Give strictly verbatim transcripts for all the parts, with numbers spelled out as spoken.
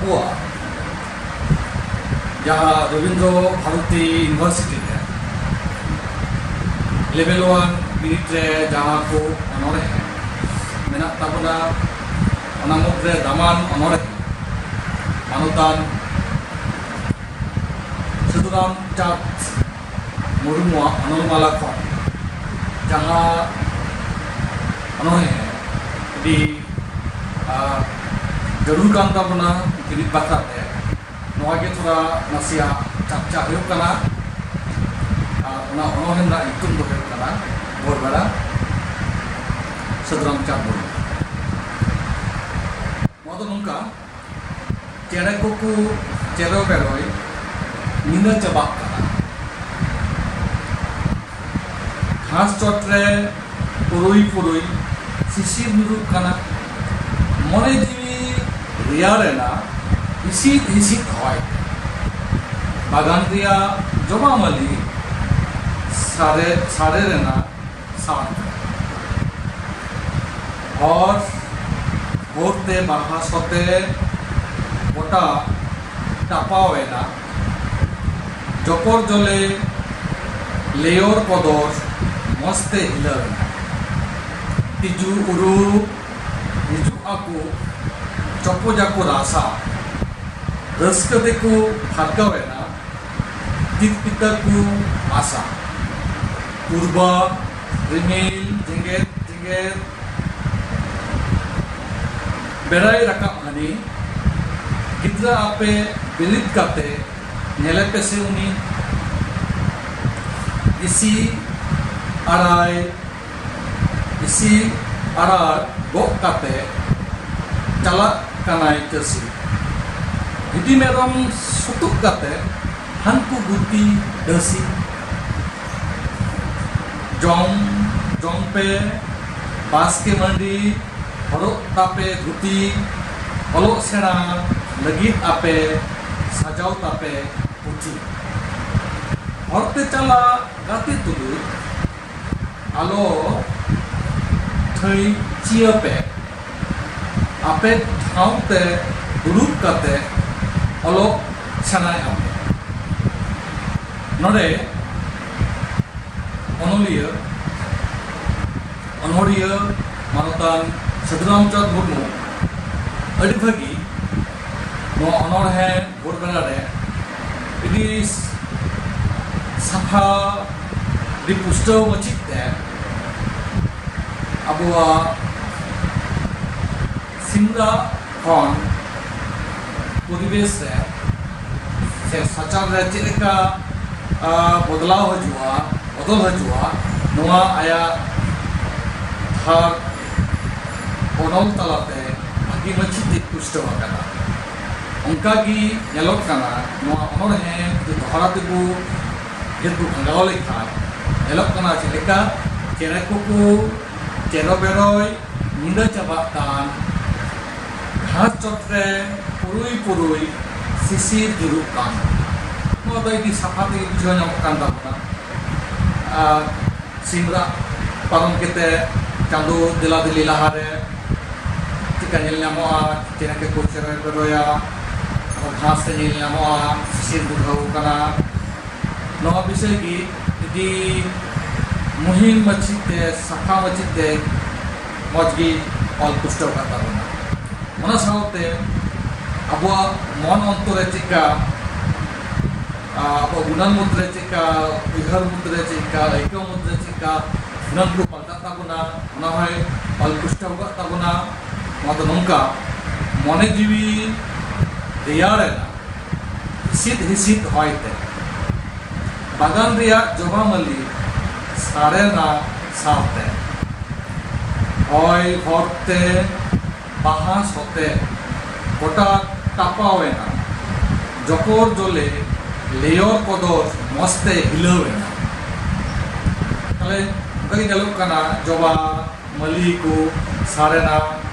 ᱠᱚᱣᱟ, ᱡᱟᱦᱟᱸ ᱨᱚᱵᱤᱱᱫᱨᱚ ᱵᱷᱟᱨᱚᱛᱤ ᱤᱭᱩᱱᱤᱵᱷᱟᱨᱥᱤᱴᱤ ᱨᱮ ᱞᱮᱵᱮᱞ ᱚᱣᱟᱱ ᱵᱤᱱᱤᱰ ᱨᱮ ᱡᱟᱦᱟᱸ ᱠᱚ ᱚᱱᱚᱬᱦᱮ ᱢᱮᱱᱟᱜ ᱛᱟᱵᱚᱱᱟ, ᱚᱱᱟ ᱢᱩᱫᱽᱨᱮ ᱫᱟᱢᱟᱱ ᱚᱱᱚᱬᱦᱮ ᱢᱟᱱᱚᱛᱟᱱ ᱥᱟᱹᱫᱷᱩᱨᱟᱢ ᱪᱟᱸᱫᱽ ᱢᱩᱨᱢᱩᱣᱟᱜ ᱚᱱᱚᱞᱢᱟᱞᱟ ᱠᱷᱚᱱ ᱡᱟᱦᱟᱸ ᱚᱱᱚᱬᱦᱮ ᱟᱹᱰᱤ, ᱟᱨ ᱡᱟᱹᱨᱩᱲ ᱠᱟᱱ ᱛᱟᱵᱚᱱᱟ ᱵᱤᱱᱤᱰ ᱵᱟᱠᱷᱨᱟ ᱛᱮ, ᱱᱚᱣᱟ ᱜᱮ ᱛᱷᱚᱲᱟ ᱱᱟᱥᱮᱭᱟᱜ ᱪᱟᱨᱪᱟ ᱦᱩᱭᱩᱜ ᱠᱟᱱᱟ᱾ ᱟᱨ ᱚᱱᱟ ᱚᱱᱚᱬᱦᱮ ᱨᱮᱱᱟᱜ ᱧᱩᱛᱩᱢ ᱫᱚ ᱦᱩᱭᱩᱜ ᱠᱟᱱᱟ ᱵᱷᱳᱨ ᱵᱮᱲᱟ ᱥᱟᱹᱫᱷᱩᱨᱟᱢ ᱪᱟᱸᱫᱽ ᱢᱩᱨᱢᱩ᱾ ᱱᱚᱣᱟ ᱫᱚ ᱱᱚᱝᱠᱟ, ᱪᱮᱬᱮ ᱠᱚᱠᱚ ᱪᱮᱨᱚ ᱵᱮᱨᱚᱭ ᱧᱤᱫᱟᱹ ᱪᱟᱵᱟᱜ ᱠᱟᱱᱟ᱾ ᱜᱷᱟᱥ ᱪᱚᱴ ᱨᱮ ᱯᱩᱨᱩᱭ ᱯᱩᱨᱩᱭ ᱥᱤᱥᱤᱨ ᱧᱩᱨᱩᱜ ᱠᱟᱱᱟ᱾ ᱢᱚᱱᱮ ᱡᱤᱣᱤ ᱨᱮᱭᱟᱲ ᱮᱱᱟ ᱦᱤᱥᱤᱫ ᱦᱤᱥᱤᱫ ᱦᱚᱭ᱾ ᱵᱟᱜᱟᱱ ᱨᱮᱭᱟᱜ ᱡᱚᱢᱟ ᱢᱟᱹᱞᱤ ᱥᱟᱨᱮ ᱥᱟᱰᱮ ᱨᱮᱱᱟ ᱥᱟᱲ᱾ ᱦᱚᱨ ᱦᱚᱨᱛᱮ ᱵᱟᱦᱟ ᱥᱚᱛᱮ ᱜᱚᱴᱟ ᱴᱟᱯᱟᱣ ᱮᱱᱟ᱾ ᱡᱚᱯᱚᱨ ᱡᱚᱞᱮ ᱞᱮᱭᱚᱨ ᱠᱚᱫᱚᱨ ᱢᱚᱡᱽᱛᱮ ᱦᱤᱞᱟᱹᱣ ᱮᱱᱟ᱾ ᱛᱤᱡᱩ ᱩᱨᱩ ᱦᱤᱡᱩᱜ ᱟᱠᱚ, ᱪᱚᱯᱚᱡ ᱟᱠᱚ ᱨᱟᱥᱟ᱾ ᱨᱟᱹᱥᱠᱟᱹ ᱛᱮᱠᱚ ᱯᱷᱟᱨᱠᱟᱣ ᱮᱱᱟ᱾ ᱛᱤᱛ ᱯᱤᱛᱟᱹ ᱠᱚ ᱟᱥᱟ᱾ ᱯᱩᱨᱵᱟ ᱨᱤᱢᱤᱞ ᱡᱮᱜᱮᱫ ᱡᱮᱜᱮᱫ ᱵᱮᱲᱟᱭ ᱨᱟᱠᱟᱵ ᱦᱟᱹᱱᱤ᱾ ᱜᱤᱫᱽᱨᱟᱹ ᱟᱯᱮ ᱵᱤᱨᱤᱫ ᱠᱟᱛᱮ ᱧᱮᱞᱮ ᱯᱮᱥᱮ ᱩᱱᱤ᱾ ᱤᱥᱤ ᱟᱲᱟᱭ ᱤᱥᱤ ᱟᱲᱟᱜ ᱜᱚᱜ ᱠᱟᱛᱮ ᱪᱟᱞᱟᱜ ᱠᱟᱱᱟᱭ ᱪᱟᱹᱥᱤ᱾ ᱵᱷᱤᱰᱤ ᱢᱮᱨᱚᱢ ᱥᱩᱛᱩᱜ ᱠᱟᱛᱮ ᱦᱟᱱᱠᱩ ᱜᱩᱛᱤ ᱰᱟᱹᱥᱤ᱾ ᱡᱚᱢ ᱡᱚᱢ ᱯᱮ ᱵᱟᱥᱠᱮ ᱢᱟᱹᱰᱤ, ᱦᱚᱨᱚᱜ ᱛᱟᱯᱮ ᱫᱷᱩᱛᱤ, ᱚᱞᱚᱜ ᱥᱮᱬᱟ ᱞᱟᱹᱜᱤᱫ ᱟᱯᱮ ᱥᱟᱡᱟᱣ ᱛᱟᱯᱮ ᱯᱩᱛᱷᱤ᱾ ᱦᱚᱨᱛᱮ ᱪᱟᱞᱟᱜ ᱜᱟᱛᱮ ᱛᱩᱞᱩᱡ ᱟᱞᱚ ᱴᱷᱟᱹᱭ ᱪᱤᱭᱟᱹ ᱯᱮ᱾ ᱟᱯᱮ ᱴᱷᱟᱶ ᱛᱮ ᱫᱩᱲᱩᱵ ᱠᱟᱛᱮ ᱚᱞᱚᱜ ᱥᱮᱬᱟᱭ ᱟᱵᱚ᱾ ᱱᱚᱰᱮ ᱚᱱᱚᱞᱤᱭᱟᱹ, ᱚᱱᱚᱲᱦᱤᱭᱟᱹ ᱢᱟᱱᱚᱛᱟᱱ ᱥᱟᱹᱫᱷᱩ ᱨᱟᱢᱪᱟᱸᱫᱽ ᱢᱩᱨᱢᱩ ᱟᱹᱰᱤ ᱵᱷᱟᱹᱜᱤ ᱱᱚᱣᱟ ᱚᱱᱚᱬᱦᱮ ᱵᱷᱳᱨ ᱵᱮᱲᱟ ᱨᱮ ᱟᱹᱰᱤ ᱥᱟᱯᱷᱟ, ᱟᱹᱰᱤ ᱯᱩᱥᱴᱟᱹᱣ ᱢᱟᱹᱪᱤᱛ ᱛᱮ ᱟᱵᱚᱣᱟᱜ ᱥᱤᱢᱨᱟᱜ ᱠᱷᱚᱱ ᱯᱚᱨᱤᱵᱮᱥ ᱨᱮ ᱥᱮ ᱥᱟᱪᱟᱨ ᱨᱮ ᱪᱮᱫ ᱞᱮᱠᱟ, ᱟ, ᱵᱚᱫᱞᱟᱣ ᱦᱤᱡᱩᱜᱼᱟ, ᱵᱚᱫᱚᱞ ᱦᱤᱡᱩᱜᱼᱟ, ᱱᱚᱣᱟ ᱟᱭᱟᱜ ᱛᱷᱟᱨ ᱚᱱᱚᱞ ᱛᱟᱞᱟᱛᱮ ᱵᱷᱟᱹᱜᱤ ᱢᱟᱹᱪᱷᱤ ᱛᱮ ᱯᱩᱥᱴᱟᱹᱣ ᱟᱠᱟᱱᱟ᱾ ᱚᱱᱠᱟ ᱜᱮ ᱧᱮᱞᱚᱜ ᱠᱟᱱᱟ, ᱱᱚᱣᱟ ᱚᱱᱚᱬᱦᱮ ᱡᱩᱫᱤ ᱫᱚᱦᱲᱟ ᱛᱮᱵᱚ ᱰᱷᱮᱨ ᱵᱚ ᱵᱷᱟᱜᱟᱣ ᱞᱮᱠᱷᱟᱱ ᱧᱮᱞᱚᱜ ᱠᱟᱱᱟ ᱪᱮᱫ ᱞᱮᱠᱟ ᱪᱮᱬᱮ ᱠᱚᱠᱚ ᱪᱮᱨᱚ ᱵᱮᱨᱚᱭ ᱧᱤᱫᱟᱹ ᱪᱟᱵᱟᱜ ᱠᱟᱱ, ᱜᱷᱟᱥ ᱪᱚᱴ ᱨᱮ ᱯᱩᱨᱩᱭ ᱯᱩᱨᱩᱭ ᱥᱤᱥᱤᱨ ᱧᱩᱨᱩᱜ ᱠᱟᱱ᱾ ᱱᱚᱣᱟ ᱫᱚ ᱟᱹᱰᱤ ᱥᱟᱯᱷᱟ ᱛᱮᱜᱮ ᱵᱩᱡᱷᱟᱹᱣ ᱧᱟᱢᱚᱜ ᱠᱟᱱ ᱛᱟᱵᱚᱱᱟ᱾ ᱟᱨ ᱥᱤᱢᱨᱟᱜ ᱯᱟᱨᱚᱢ ᱠᱟᱛᱮ ᱪᱟᱸᱫᱳ ᱫᱮᱞᱟ ᱫᱮᱞᱤ ᱞᱟᱦᱟᱨᱮ ᱪᱮᱫᱠᱟ ᱧᱮᱞ ᱧᱟᱢᱚᱜᱼᱟ, ᱪᱮᱬᱮ ᱠᱚᱠᱚ ᱪᱮᱨᱚᱭ ᱵᱮᱨᱚᱭᱟ, ᱟᱨ ᱜᱷᱟᱥ ᱨᱮ ᱧᱮᱞ ᱧᱟᱢᱚᱜᱼᱟ ᱥᱤᱥᱤᱨ ᱵᱩᱰᱷᱟᱹᱣ ᱠᱟᱱᱟ᱾ ᱱᱚᱣᱟ ᱵᱤᱥᱚᱭ ᱜᱮ ᱟᱹᱰᱤ ᱢᱩᱦᱤᱢ ᱢᱟᱹᱪᱷᱤ ᱛᱮ, ᱥᱟᱯᱷᱟ ᱢᱟᱹᱪᱷᱤ ᱛᱮ ᱢᱚᱡᱽ ᱜᱮ ᱚᱞ ᱯᱩᱥᱴᱟᱹᱣ ᱟᱠᱟᱫ ᱛᱟᱵᱚᱱᱟ᱾ ᱚᱱᱟ ᱥᱟᱶᱛᱮ ᱟᱵᱚᱣᱟᱜ ᱢᱚᱱ ᱚᱱᱛᱚᱨ ᱨᱮ ᱪᱮᱫᱠᱟ, ᱟᱵᱚᱣᱟᱜ ᱜᱩᱱᱟᱹᱱ ᱢᱩᱫᱽᱨᱮ ᱪᱮᱫᱠᱟ, ᱩᱭᱦᱟᱹᱨ ᱢᱩᱫᱽᱨᱮ ᱪᱮᱫᱠᱟ, ᱟᱹᱭᱠᱟᱹᱣ ᱢᱩᱫᱽᱨᱮ ᱪᱮᱫᱠᱟ ᱜᱩᱱᱟᱹᱱ ᱠᱚ ᱯᱟᱞᱴᱟᱜ ᱛᱟᱵᱚᱱᱟ, ᱚᱱᱟ ᱦᱚᱸᱭ ᱚᱞ ᱯᱩᱥᱴᱟᱹᱣ ᱟᱠᱟᱫ ᱛᱟᱵᱚᱱᱟ᱾ ᱱᱚᱣᱟ ᱫᱚ ᱱᱚᱝᱠᱟ, ᱢᱚᱱᱮ ᱡᱤᱣᱤ ᱨᱮᱭᱟᱲ ᱮᱱᱟ ᱦᱤᱥᱤᱫ ᱦᱤᱥᱤᱫ ᱦᱚᱭ ᱛᱮ, ᱵᱟᱜᱟᱱ ᱨᱮᱭᱟᱜ ᱡᱚᱵᱟ ᱢᱟᱹᱞᱤ ᱥᱟᱨᱮᱱᱟ ᱥᱟᱶᱛᱮ, ᱦᱚᱭ ᱦᱚᱨᱛᱮ ᱵᱟᱦᱟ ᱥᱚᱛᱮ ᱜᱚᱴᱟ ᱴᱟᱯᱟᱣ ᱮᱱᱟ, ᱡᱚᱠᱚᱨ ᱡᱚᱞᱮ ᱞᱮᱭᱚᱨ ᱠᱚᱫᱚᱨ ᱢᱚᱡᱽᱛᱮ ᱦᱤᱞᱟᱹᱣ ᱮᱱᱟ᱾ ᱛᱟᱦᱞᱮ ᱚᱱᱠᱟ ᱜᱮ ᱧᱮᱞᱚᱜ ᱠᱟᱱᱟ, ᱡᱚᱵᱟ ᱢᱟᱹᱞᱤ ᱠᱚ ᱥᱟᱨᱮᱱᱟ᱾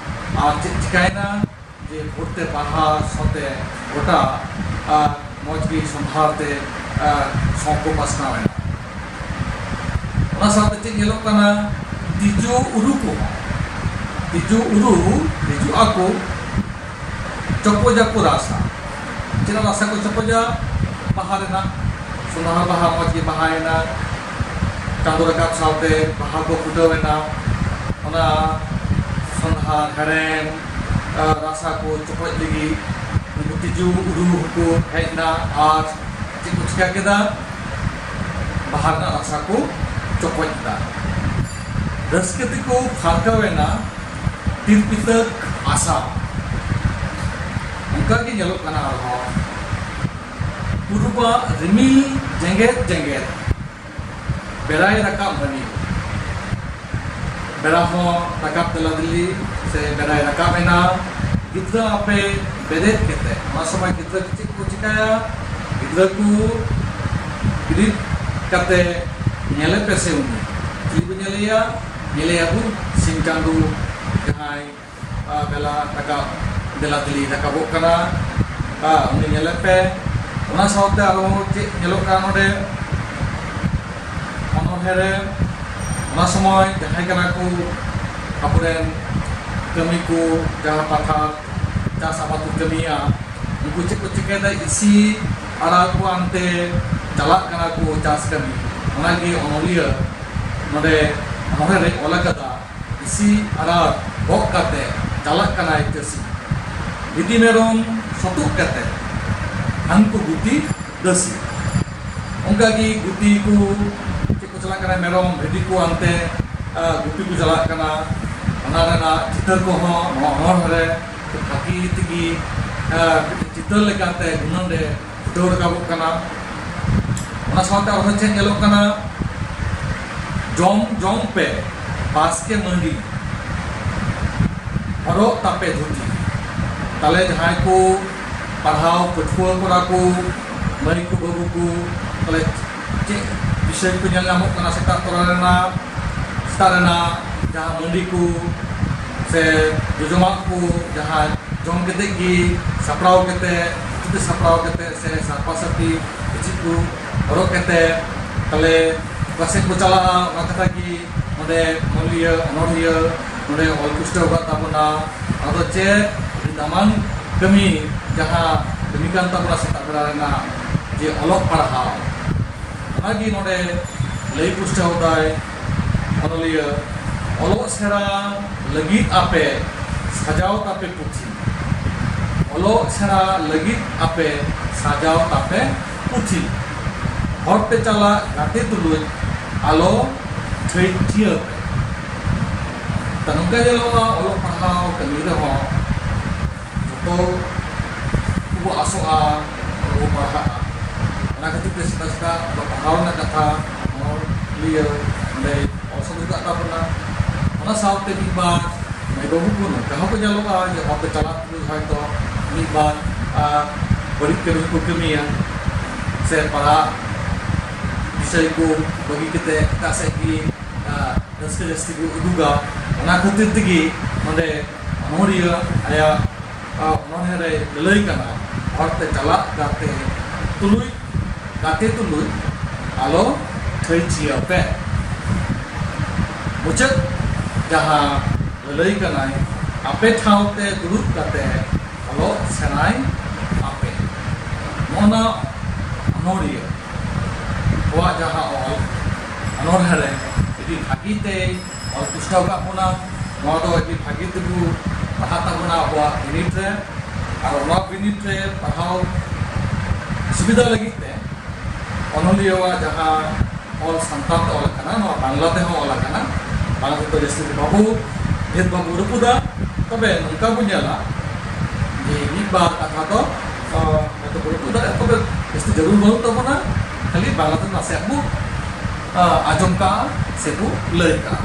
ᱟᱨ ᱪᱮᱫ ᱪᱤᱠᱟᱭᱮᱱᱟ? ᱡᱮ ᱵᱷᱳᱨ ᱛᱮ ᱵᱟᱦᱟ ᱥᱚᱛᱮ ᱜᱚᱴᱟ, ᱟᱨ ᱢᱚᱡᱽ ᱜᱮ ᱥᱚᱸᱫᱷᱟᱲ ᱛᱮ, ᱟᱨ ᱥᱚᱸ ᱠᱚ ᱯᱟᱥᱱᱟᱣ ᱮᱱᱟ᱾ ᱚᱱᱟ ᱥᱟᱶᱛᱮ ᱪᱮᱫ ᱧᱮᱞᱚᱜ ᱠᱟᱱᱟ? ᱛᱤᱡᱩ ᱩᱨᱩ ᱠᱚᱦᱚᱸ, ᱛᱤᱡᱩ ᱩᱨᱩ ᱦᱤᱡᱩᱜ ᱟᱠᱚ, ᱪᱚᱯᱚᱡᱟ ᱠᱚ ᱨᱟᱥᱟ᱾ ᱪᱮᱫ ᱨᱟᱥᱟ ᱠᱚ ᱪᱚᱯᱚᱡᱟ? ᱵᱟᱦᱟ ᱨᱮᱱᱟᱜ᱾ ᱥᱚᱸᱫᱷᱟᱲ ᱵᱟᱦᱟ ᱢᱚᱡᱽ ᱜᱮ ᱵᱟᱦᱟᱭᱮᱱᱟ, ᱪᱟᱸᱫᱚ ᱨᱟᱠᱟᱵ ᱥᱟᱶᱛᱮ ᱵᱟᱦᱟ ᱠᱚ ᱯᱷᱩᱴᱟᱹᱣᱮᱱᱟ, ᱚᱱᱟ ᱥᱚᱸᱫᱷᱟᱲ ᱦᱮᱲᱮᱢ, ᱟ, ᱨᱟᱥᱟ ᱠᱚ ᱪᱚᱯᱚᱡ ᱞᱟᱹᱜᱤᱫ ᱩᱱᱠᱩ ᱛᱤᱡᱩ ᱩᱨᱩ ᱦᱚᱸᱠᱚ ᱦᱮᱡ ᱮᱱᱟ᱾ ᱟᱨ ᱪᱮᱫ ᱠᱚ ᱪᱤᱠᱟ ᱠᱮᱫᱟ? ᱵᱟᱦᱟ ᱨᱮᱱᱟᱜ ᱨᱟᱥᱟ ᱠᱚ ᱪᱚᱯᱚᱡ ᱠᱮᱫᱟ᱾ ᱨᱟᱹᱥᱠᱟᱹ ᱛᱮᱠᱚ ᱯᱷᱟᱨᱠᱟᱣᱮᱱᱟ ᱛᱤᱨᱯᱤᱛᱟᱹᱠ ᱟᱥᱟ᱾ ᱚᱱᱠᱟ ᱜᱮ ᱧᱮᱞᱚᱜ ᱠᱟᱱᱟ ᱟᱨᱦᱚᱸ, ᱯᱩᱨᱩᱵᱟ ᱨᱤᱢᱤᱞ ᱡᱮᱜᱮᱫ ᱡᱮᱜᱮᱫ, ᱵᱮᱲᱟᱭ ᱨᱟᱠᱟᱵ ᱢᱟᱹᱱᱤ᱾ ᱵᱮᱲᱟ ᱦᱚᱸ ᱨᱟᱠᱟᱵ ᱫᱮᱞᱟ ᱫᱮᱞᱤ, ᱥᱮ ᱵᱮᱲᱟᱭ ᱨᱟᱠᱟᱵ ᱮᱱᱟ᱾ ᱜᱤᱫᱽᱨᱟᱹ ᱟᱯᱮ ᱵᱮᱨᱮᱫ ᱠᱟᱛᱮ, ᱚᱱᱟ ᱥᱚᱢᱚᱭ ᱜᱤᱫᱽᱨᱟᱹ ᱪᱮᱫ ᱠᱚ ᱪᱤᱠᱟᱹᱭᱟ? ᱜᱤᱫᱽᱨᱟᱹ ᱠᱚ ᱵᱮᱨᱮᱫ ᱠᱟᱛᱮ ᱧᱮᱞᱮ ᱯᱮᱥᱮ ᱩᱱᱤ᱾ ᱪᱮᱫ ᱵᱚ ᱧᱮᱞᱮᱭᱟ? ᱧᱮᱞᱮᱭᱟᱵᱚ ᱥᱤᱧ ᱪᱟᱸᱫᱚ ᱡᱟᱦᱟᱸᱭ ᱟᱨ ᱵᱮᱞᱟ ᱨᱟᱠᱟᱵ, ᱫᱮᱞᱟ ᱫᱮᱞᱤ ᱨᱟᱠᱟᱵᱚᱜ ᱠᱟᱱᱟ᱾ ᱟᱨ ᱩᱱᱤ ᱧᱮᱞᱮ ᱯᱮ᱾ ᱚᱱᱟ ᱥᱟᱶᱛᱮ ᱟᱨᱦᱚᱸ ᱪᱮᱫ ᱧᱮᱞᱚᱜ ᱠᱟᱱᱟ ᱱᱚᱰᱮ ᱚᱱᱚᱬᱦᱮ ᱨᱮ? ᱚᱱᱟ ᱥᱚᱢᱚᱭ ᱡᱟᱦᱟᱸᱭ ᱠᱟᱱᱟ ᱠᱚ ᱟᱵᱚᱨᱮᱱ ᱠᱟᱹᱢᱤ ᱠᱚ, ᱡᱟᱦᱟᱸ ᱯᱟᱛᱷᱟᱨ ᱪᱟᱥ ᱟᱵᱟᱫ ᱠᱚ ᱠᱟᱹᱢᱤᱭᱟ, ᱩᱱᱠᱩ ᱪᱮᱫ ᱠᱚ ᱪᱤᱠᱟᱹᱭᱮᱫᱟ? ᱤᱥᱤ ᱟᱲᱟ ᱠᱚ ᱟᱱᱛᱮ ᱪᱟᱞᱟᱜ ᱠᱟᱱᱟ ᱠᱚ ᱪᱟᱥ ᱠᱟᱹᱢᱤ᱾ ᱚᱱᱟᱜᱮ ᱚᱱᱚᱞᱤᱭᱟᱹ ᱱᱚᱰᱮ ᱚᱱᱚᱬᱦᱮ ᱨᱮ ᱚᱞ ᱟᱠᱟᱫᱟ, ᱤᱥᱤ ᱟᱨᱟᱲ ᱜᱚᱜ ᱠᱟᱛᱮ ᱪᱟᱞᱟᱜ ᱠᱟᱱᱟᱭ ᱪᱟᱹᱥᱤ᱾ ᱵᱷᱤᱰᱤ ᱢᱮᱨᱚᱢ ᱥᱚᱛᱩᱜ ᱠᱟᱛᱮ ᱦᱟᱱᱠᱩ ᱜᱩᱛᱤ ᱫᱟᱹᱥᱤ᱾ ᱚᱱᱠᱟ ᱜᱮ ᱜᱩᱛᱤ ᱠᱚ ᱪᱮᱫ ᱠᱚ ᱪᱟᱞᱟᱜ ᱠᱟᱱᱟ, ᱢᱮᱨᱚᱢ ᱵᱷᱤᱰᱤ ᱠᱚ ᱟᱱᱛᱮ, ᱟ, ᱜᱩᱯᱤ ᱠᱚ ᱪᱟᱞᱟᱜ ᱠᱟᱱᱟ᱾ ᱚᱱᱟ ᱨᱮᱱᱟᱜ ᱪᱤᱛᱟᱹᱨ ᱠᱚᱦᱚᱸ ᱱᱚᱣᱟ ᱚᱱᱚᱬᱦᱮ ᱨᱮ ᱵᱷᱟᱹᱜᱤ ᱛᱮᱜᱮ, ᱟ, ᱪᱤᱛᱟᱹᱨ ᱞᱮᱠᱟᱛᱮ ᱜᱩᱱᱟᱹᱱ ᱨᱮ ᱯᱷᱩᱴᱟᱹᱣ ᱨᱟᱠᱟᱵᱚᱜ ᱠᱟᱱᱟ᱾ ᱚᱱᱟ ᱥᱟᱶᱛᱮ ᱟᱨᱦᱚᱸ ᱪᱮᱫ ᱧᱮᱞᱚᱜ ᱠᱟᱱᱟ? ᱡᱚᱢ ᱡᱚᱢ ᱯᱮ ᱵᱟᱥᱠᱮ ᱢᱟᱹᱰᱤ, ᱦᱚᱨᱚᱜ ᱛᱟᱯᱮ ᱫᱷᱩᱛᱤ᱾ ᱛᱟᱦᱞᱮ ᱡᱟᱦᱟᱸᱭ ᱠᱚ ᱯᱟᱲᱦᱟᱣ ᱯᱟᱹᱴᱷᱩᱣᱟᱹ ᱠᱚᱲᱟ ᱠᱚ, ᱢᱟᱹᱭ ᱠᱚ, ᱵᱟᱹᱵᱩ ᱠᱚ, ᱛᱟᱦᱞᱮ ᱪᱮᱫ ᱵᱤᱥᱚᱭ ᱠᱚ ᱧᱮᱞ ᱧᱟᱢᱚᱜ ᱠᱟᱱᱟ ᱥᱮᱛᱟᱜ ᱛᱚᱨᱟ ᱨᱮᱱᱟᱜ, ᱥᱮᱛᱟᱜ ᱨᱮᱱᱟᱜ ᱡᱟᱦᱟᱸ ᱢᱟᱹᱰᱤ ᱠᱚ ᱥᱮ ᱡᱚᱡᱚᱢᱟᱜ ᱠᱚ, ᱡᱟᱦᱟᱸ ᱡᱚᱢ ᱠᱟᱛᱮ ᱜᱮ ᱥᱟᱯᱲᱟᱣ ᱠᱟᱛᱮ, ᱡᱩᱫᱤ ᱥᱟᱯᱲᱟᱣ ᱠᱟᱛᱮ ᱥᱮ ᱥᱟᱯᱷᱟ ᱥᱟᱹᱯᱷᱤ ᱠᱤᱪᱨᱤᱡ ᱠᱚ ᱦᱚᱨᱚᱜ ᱠᱟᱛᱮ, ᱛᱟᱦᱞᱮ ᱚᱠᱟ ᱥᱮᱫ ᱠᱚ ᱪᱟᱞᱟᱜᱼᱟ, ᱚᱱᱟ ᱠᱟᱛᱷᱟ ᱜᱮ ᱱᱚᱰᱮ ᱚᱱᱚᱞᱤᱭᱟᱹ, ᱚᱱᱚᱬᱦᱤᱭᱟᱹ ᱱᱚᱰᱮ ᱚᱞ ᱯᱩᱥᱴᱟᱹᱣ ᱟᱠᱟᱫ ᱛᱟᱵᱚᱱᱟ᱾ ᱟᱫᱚ ᱪᱮᱫ ᱟᱹᱰᱤ ᱫᱟᱢᱟᱱ ᱠᱟᱹᱢᱤ, ᱡᱟᱦᱟᱸ ᱠᱟᱹᱢᱤ ᱠᱟᱱ ᱛᱟᱵᱚᱱᱟ ᱥᱮᱛᱟᱜ ᱵᱮᱲᱟ ᱨᱮᱱᱟᱜ, ᱡᱮ ᱚᱞᱚᱜ ᱯᱟᱲᱦᱟᱣ, ᱚᱱᱟᱜᱮ ᱱᱚᱰᱮ ᱞᱟᱹᱭ ᱯᱩᱥᱴᱟᱹᱣ ᱫᱟᱭ ᱚᱱᱚᱞᱤᱭᱟᱹ᱾ ᱚᱞᱚᱜ ᱥᱮᱬᱟ ᱞᱟᱹᱜᱤᱫ ᱟᱯᱮ ᱥᱟᱡᱟᱣ ᱛᱟᱯᱮ ᱯᱩᱛᱷᱤ, ᱚᱞᱚᱜ ᱥᱮᱬᱟ ᱞᱟᱹᱜᱤᱫ ᱟᱯᱮ ᱥᱟᱡᱟᱣ ᱛᱟᱯᱮ ᱯᱩᱛᱷᱤ, ᱦᱚᱨ ᱛᱮ ᱪᱟᱞᱟᱜ ᱜᱟᱛᱮ ᱛᱩᱞᱩᱡ ᱟᱞᱚ ᱴᱷᱟᱹᱭ ᱴᱷᱤᱭᱟᱹ ᱯᱮ᱾ ᱛᱚ, ᱱᱚᱝᱠᱟ ᱧᱮᱞᱚᱜᱼᱟ, ᱚᱞᱚᱜ ᱯᱟᱲᱦᱟᱣ ᱠᱟᱹᱢᱤ ᱨᱮᱦᱚᱸ ᱡᱚᱛᱚ ᱠᱚ ᱟᱥᱚᱜᱼᱟ, ᱠᱚ ᱯᱟᱲᱦᱟᱜᱼᱟ᱾ ᱚᱱᱟ ᱠᱷᱟᱹᱛᱤᱨ ᱛᱮ ᱥᱮᱛᱟᱜ ᱥᱮᱛᱟᱜ ᱚᱞᱚᱜ ᱯᱟᱲᱦᱟᱣ ᱨᱮᱱᱟᱜ ᱠᱟᱛᱷᱟ ᱚᱱᱚᱞᱤᱭᱟᱹ ᱚᱸᱰᱮ ᱚᱞ ᱥᱚᱫᱚᱨ ᱠᱟᱜ ᱛᱟᱵᱚᱱᱟ᱾ ᱚᱱᱟ ᱥᱟᱶᱛᱮ ᱢᱤᱫ ᱵᱟᱨ ᱢᱟᱹᱭ ᱵᱟᱹᱵᱩ ᱠᱚ ᱱᱚᱝᱠᱟ ᱦᱚᱸᱠᱚ ᱧᱮᱞᱚᱜᱼᱟ ᱡᱮ ᱦᱚᱨ ᱛᱮ ᱪᱟᱞᱟᱜ ᱛᱩᱞᱩᱡ ᱦᱚᱭᱛᱳ ᱢᱤᱫ ᱵᱟᱨ, ᱟᱨ, ᱵᱟᱹᱲᱤᱡ ᱠᱟᱹᱢᱤ ᱠᱚ ᱠᱟᱹᱢᱤᱭᱟ, ᱥᱮ ᱯᱟᱲᱦᱟᱜ ᱵᱤᱥᱚᱭ ᱠᱚ ᱵᱟᱹᱜᱤ ᱠᱟᱛᱮ ᱮᱴᱟᱜ ᱥᱮᱫ ᱜᱮ, ᱟᱨ, ᱨᱟᱹᱥᱠᱟᱹ ᱡᱟᱹᱥᱛᱤ ᱠᱚ ᱩᱫᱩᱜᱟ᱾ ᱚᱱᱟ ᱠᱷᱟᱹᱛᱤᱨ ᱛᱮᱜᱮ ᱱᱚᱰᱮ ᱚᱱᱚᱲᱦᱤᱭᱟᱹ ᱟᱭᱟᱜ, ᱟᱨ, ᱚᱱᱚᱬᱦᱮ ᱨᱮ ᱞᱟᱹᱞᱟᱹᱭ ᱠᱟᱱᱟ, ᱦᱚᱨ ᱛᱮ ᱪᱟᱞᱟᱜ ᱜᱟᱛᱮ ᱛᱩᱞᱩᱡ, ᱜᱟᱛᱮ ᱛᱩᱞᱩᱡ ᱟᱞᱚ ᱴᱷᱟᱹᱭ ᱪᱤᱭᱟᱹ ᱯᱮ᱾ ᱢᱩᱪᱟᱹᱫ ᱡᱟᱦᱟᱸ ᱞᱟᱹᱞᱟᱹᱭ ᱠᱟᱱᱟᱭ, ᱟᱯᱮ ᱴᱷᱟᱶ ᱛᱮ ᱫᱩᱲᱩᱵ ᱠᱟᱛᱮ ᱚᱞᱚᱜ ᱥᱮᱬᱟᱭ ᱟᱯᱮ᱾ ᱱᱚᱜᱼᱚ ᱱᱟ ᱚᱱᱚᱲᱦᱤᱭᱟᱹ ᱠᱚᱣᱟᱜ ᱡᱟᱦᱟᱸ ᱚᱞ, ᱚᱱᱚᱬᱦᱮ ᱨᱮ ᱟᱹᱰᱤ ᱵᱷᱟᱹᱜᱤ ᱛᱮ ᱚᱞ ᱯᱩᱥᱴᱟᱹᱣ ᱠᱟᱜ ᱵᱚᱱᱟ᱾ ᱱᱚᱣᱟ ᱫᱚ ᱟᱹᱰᱤ ᱵᱷᱟᱹᱜᱤ ᱛᱮᱵᱚ ᱯᱟᱲᱦᱟᱜ ᱛᱟᱵᱚᱱᱟ ᱟᱵᱚᱣᱟᱜ ᱵᱤᱱᱤᱰ ᱨᱮ᱾ ᱟᱨ ᱚᱱᱟ ᱵᱤᱱᱤᱰ ᱨᱮ ᱯᱟᱲᱦᱟᱣ ᱥᱩᱵᱤᱫᱷᱟ ᱞᱟᱹᱜᱤᱫ ᱛᱮ ᱚᱱᱚᱞᱤᱭᱟᱹᱣᱟᱜ ᱡᱟᱦᱟᱸ ᱚᱞ ᱥᱟᱱᱛᱟᱲ ᱛᱮ ᱚᱞ ᱟᱠᱟᱱᱟ, ᱱᱚᱣᱟ ᱵᱟᱝᱞᱟ ᱛᱮᱦᱚᱸ ᱚᱞ ᱟᱠᱟᱱᱟ, ᱵᱟᱝ ᱛᱮᱫᱚ ᱡᱟᱹᱥᱛᱤ ᱫᱚ ᱵᱟᱵᱚ ᱵᱷᱮᱫ ᱵᱟᱵᱚ ᱨᱟᱹᱯᱩᱫᱟ᱾ ᱛᱚᱵᱮ ᱱᱚᱝᱠᱟ ᱵᱚ ᱧᱮᱞᱟ ᱡᱮ ᱢᱤᱫ ᱵᱟᱨ ᱠᱟᱛᱷᱟ ᱫᱚ, ᱚ, ᱦᱚᱭᱛᱳ ᱵᱚ ᱨᱟᱹᱯᱩᱫ ᱫᱟᱲᱮᱭᱟᱜᱼᱟ, ᱛᱚᱵᱮ ᱡᱟᱹᱥᱛᱤ ᱡᱟᱹᱨᱩᱲ ᱵᱟᱹᱱᱩᱜ ᱛᱟᱵᱚᱱᱟ, ᱠᱷᱟᱹᱞᱤ ᱵᱟᱝᱞᱟ ᱛᱮ ᱱᱟᱥᱮᱭᱟᱜ ᱵᱚ, ᱚ, ᱟᱸᱡᱚᱢ ᱠᱟᱜᱼᱟ ᱥᱮᱵᱚ ᱞᱟᱹᱭ ᱠᱟᱜᱼᱟ᱾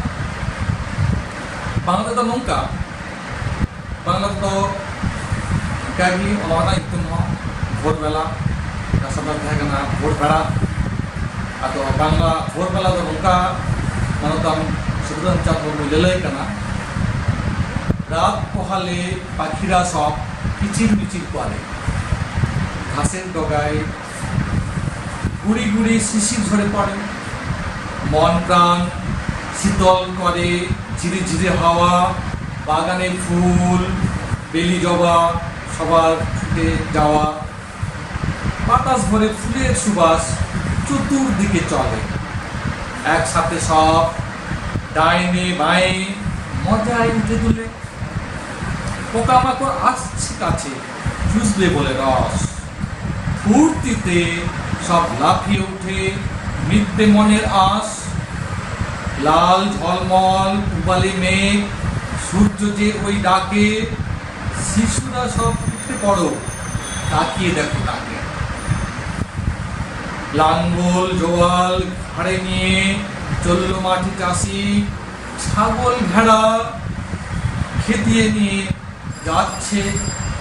ᱵᱟᱝᱞᱟ ᱛᱮᱫᱚ ᱱᱚᱝᱠᱟ, ᱵᱟᱝᱞᱟ ᱛᱮᱫᱚ ᱚᱱᱠᱟᱜᱮ, ᱚᱱᱟ ᱨᱮᱱᱟᱜ ᱧᱩᱛᱩᱢ ᱦᱚᱸ ᱵᱷᱳᱨ ᱵᱮᱞᱟ, ᱚᱱᱟ ᱥᱚᱢᱚᱭ ᱛᱟᱦᱮᱸ ᱠᱟᱱᱟ ᱵᱷᱳᱨ ᱵᱮᱲᱟ᱾ ᱟᱫᱚ ᱵᱟᱝᱞᱟ ᱵᱷᱳᱨ ᱵᱮᱞᱟ ᱫᱚ ᱱᱚᱝᱠᱟ ᱢᱟᱱᱚᱛᱟᱱ ᱥᱤᱫᱩ ᱨᱟᱢ ᱪᱟᱸᱫᱽ ᱢᱩᱨᱢᱩᱭ ᱞᱟᱹᱞᱟᱹᱭ ᱠᱟᱱᱟ, রাত পোহালে পাখিরা সব কিচির মিচির করে, ঘাসের ডগায় গুড়ি গুড়ি শিশির ঝরে পড়ে, মন প্রাণ শীতল করে ঝিরিঝিরি হাওয়া, বাগানে ফুল, বেলি জবা, সবার ছুটে যাওয়া, বাতাস ভরে ফুলের সুবাস চতুর্দিকে চলে। একসাথে সব ডাইনে বাঁয়ে মজায় উঠে দুলে। পোকামাকড় আসছে কাছে, চুষবে বলে রস। ফুর্তিতে সব লাফিয়ে উঠে, মিটবে মনের আশ। লাল ঝলমল পূবালি মেঘ, সূর্য যে ওই ডাকে, শিশুরা সব উঠে পড়ো, তাকিয়ে দেখো তাকে। লাঙ্গল জোয়াল ঘাড়ে নিয়ে চলল মাঠে চাষি, ছাগল ভেড়া খেদিয়ে নিয়ে যাচ্ছে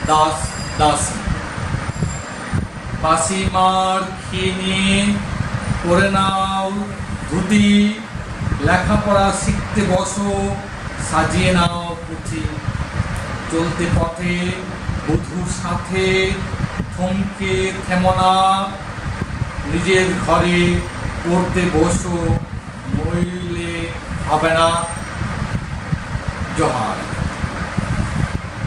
দাস দাসী। বাসি মার খেয়ে নিয়ে পরে নাও ধুতি, লেখাপড়া শিখতে বসো, সাজিয়ে নাও পুঁথি। চলতে পথে বধূর সাথে থমকে থেমো না, নিজের ঘরে পড়তে বসো, নইলে হবে না। জোহার।